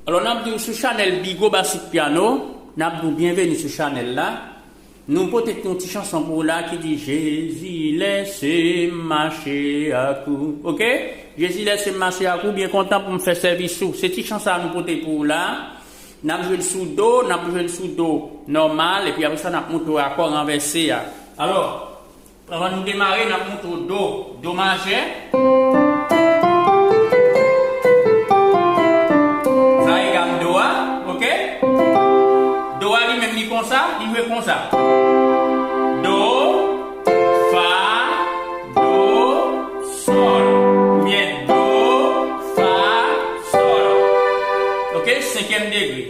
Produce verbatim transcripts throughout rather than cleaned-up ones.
Alò, n ap di w sou chanèl Bigo Basic Piano, n ap di w byenveni sou chanèl la. Nou pote yon ti chanson pou w la ki di, Jezi lèse m mache ak ou. Oke? Jezi lèse m mache ak ou, byen kontan pou m fè sèvis ou. Se ti chan sa a nou pote pou w la. N ap jwe l sou do, n ap jwe l sou do nòmal, epi apre sa, n ap montre w akò ranvèse a. Alò, anvan nou demare, n ap montre w do, do majè. Sa egal do a, oke? Do a li menm li konsa, li jwe konsa. Do, fa, do, sòl. Oubyen do, fa, sòl. Oke, senkyèm degre.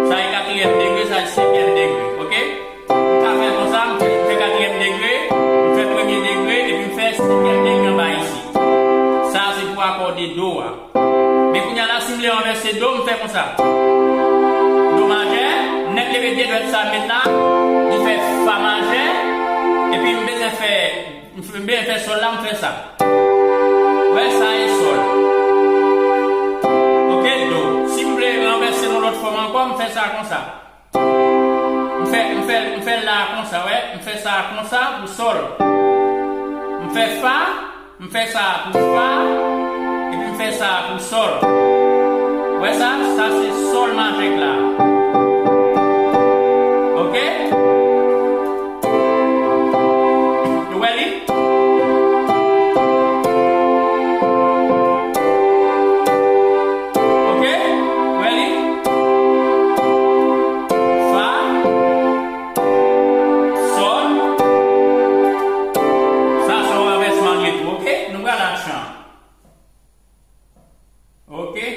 Sa e katriyèm degre, sa e senkyèm degre. Oke? M ka fè konsa, m fè, m fè katriyèm degre, m fè premye degre, epi m fè senkyèm degre anba isit. Sa se pou akò de do a. Men kounye a la, si m vle ranvèse do, m fè konsa. Do majè, nèg leve de dwèt sa met la, li fè fa majè, epi m bezwen fè, m fè, m bezwen fè sòl la, m fè sa. Wè, sa e sòl. Oke, do. Si m vle ranvèse nan lòt fòm ankò, m fè sa konsa. M fè, m fè, m fè la konsa, wè. M fè sa konsa pou sòl. M fè fa, m fè sa pou fa, epi m fè sa pou sòl. Wè sa, sa se sòl majè la. Oke? Nou wè li? Oke? Wè li? Fa, sòl. Sa se yon ranvèsman li tou, oke? Nou pral ak chan. Oke?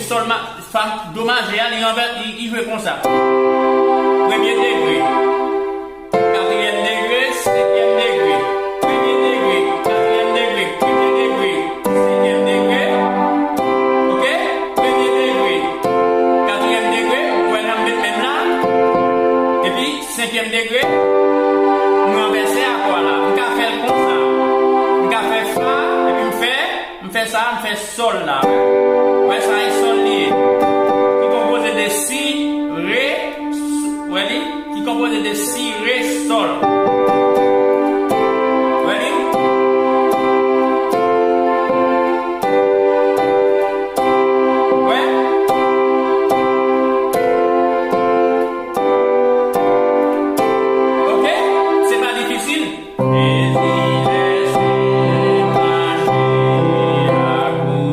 sòl ma, fa, do majè a, li ranvè, li, li jwe konsa. Premye degre, katriyèm degre, senkyèm degre. Premye degre, katriyèm degre, premye degre, senkyèm degre. Oke? Premye degre, katriyèm degre, ou wè nan m met men m la. Epi, senkyèm degre, m ranvèse akò a la. M ka fè l konsa. M ka fè fa, epi m fè, m fè sa, m fè sòl la. Wè sa, e sòl li ye. Ki konpoze de si, re, s, wè li? Ki konpoze de si, re, sòl. Wè li? Wè? Oke? Se pa difisil. Dezi lèse mache ak ou.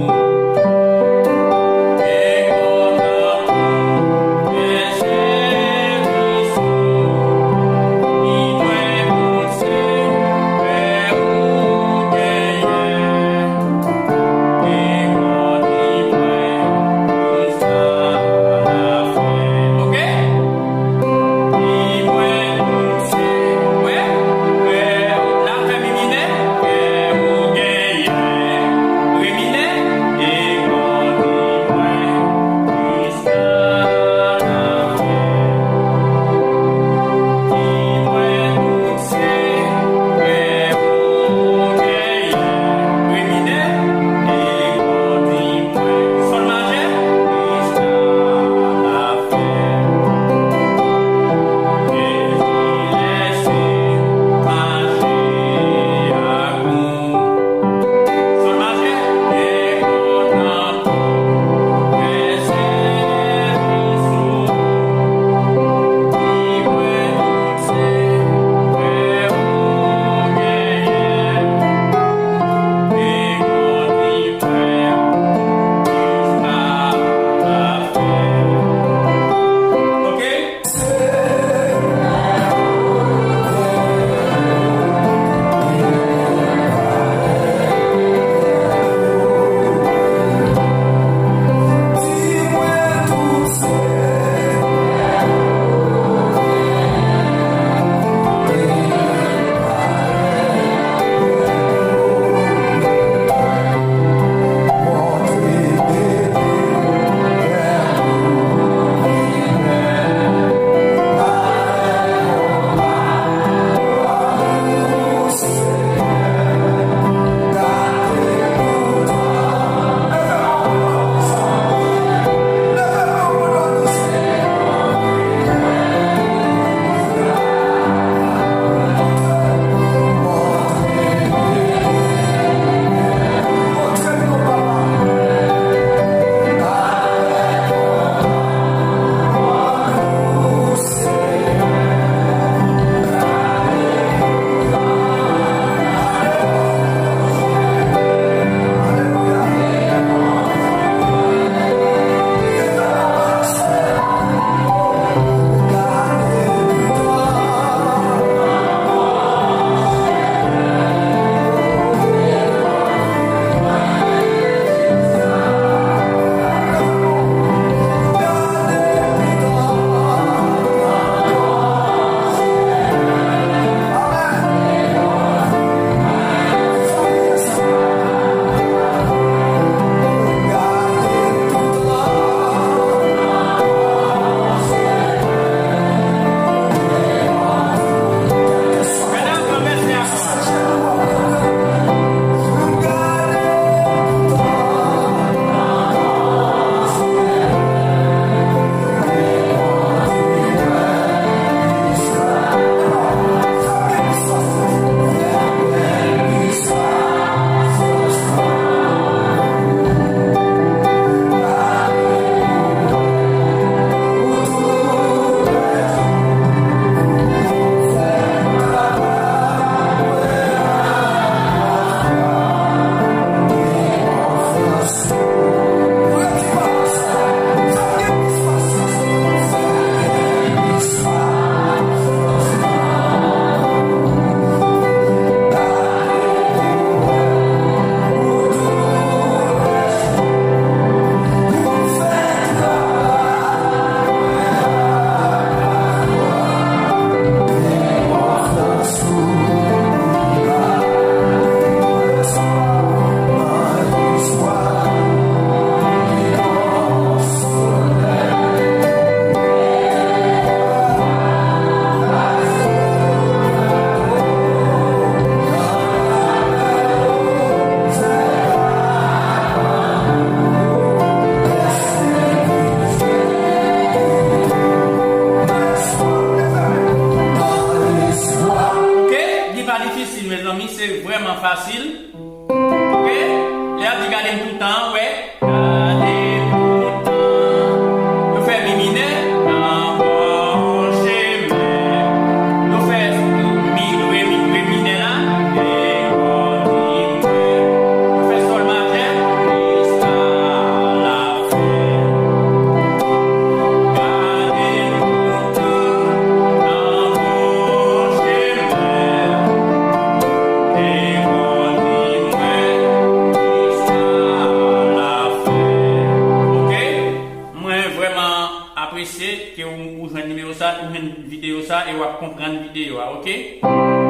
e w ap konprann videyo a, oke?